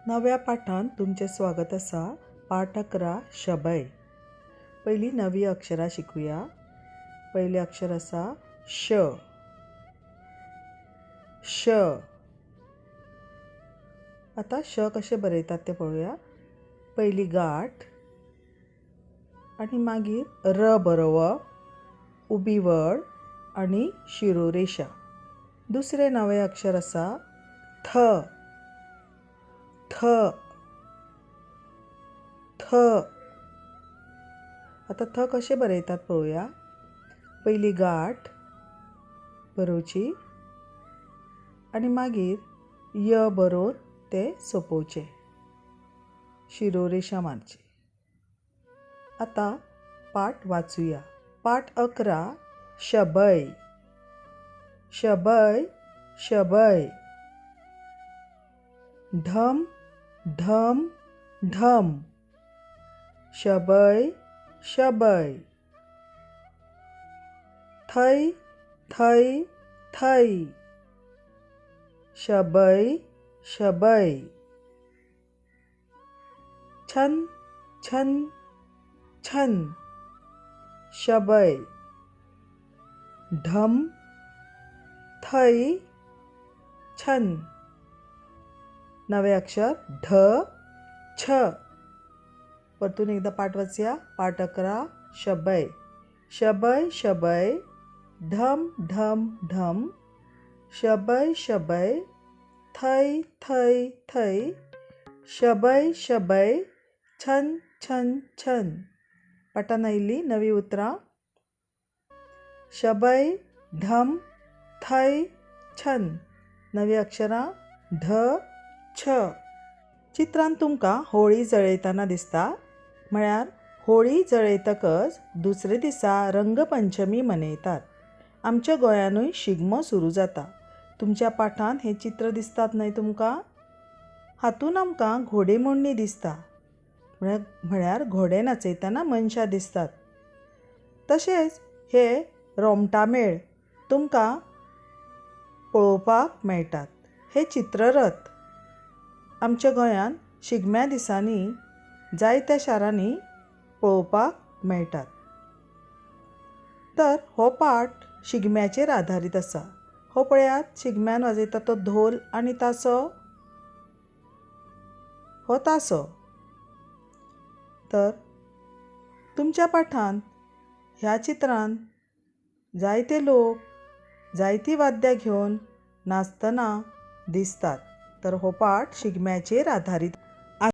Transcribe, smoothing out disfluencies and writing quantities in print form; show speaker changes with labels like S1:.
S1: नव्या पाठांत तुमचें स्वागत आसा. पाठ 11 शबै. पयलीं नवीं अक्षरां शिकुया. पयलें अक्षर आसा श. श. आतां श कशें बरयतात तें पळोवया. पयली गांठ आनी मागीर र बरोवप, उबी वळ आनी शिरोरेशा. दुसरें नवें अक्षर आसा थ. थ. थ. आतां थ कशें बरयतात पळोवया. पयली गांठ बरोवची आनी मागीर य बरोवन तें सोंपोवचें, शिरोरेशा मारची. आतां पाठ वाचुया. पाठ 11 शबै. शबै शबै. ढम ढम ढम. शबै शबै. थै थै थै. शबै शबै. छन छन छन. शबै. ढम थै छन. नवें अक्षर ढ छ. परतून एकदा पाठ वाचया. पाठ 11 शबै. शबै शबै. ढम ढम ढम. शबै शबै. थै थै थै. शबै शबै. छन छन छन. पाठान आयिल्लीं नवीं उतरां शबै, ढम, थै, छन. नवीं अक्षरां ढ छ. चित्रांत तुमकां होळी जळयतना दिसता. म्हळ्यार होळी जळयतकच दुसरे दिसा रंगपंचमी मनयतात. आमच्या गोंयानूय शिगमो सुरू जाता. तुमच्या पाठांत हें चित्र दिसतात न्हय तुमकां? हातूंत आमकां घोडेमोडणी दिसता. म्हळ्यार घोडे नाचयतना मनशां दिसतात. तशेंच हे रोमटामेळ तुमकां पळोवपाक मेळटात. हे चित्ररथ आमच्या गोंयांत शिगम्या दिसांनी जायत्या शारांनी पळोवपाक मेळटात. तर हो पाठ शिगम्याचेर आदारीत आसा. हो पळयात शिगम्यान वाजयता तो धोल आनी तासो. हो तासो. तर तुमच्या पाठांत ह्या चित्रांत जायते लोक जायतीं वाद्यां घेवन नाचतना दिसतात. तर हो पाठ शिगम्याचेर आदारीत.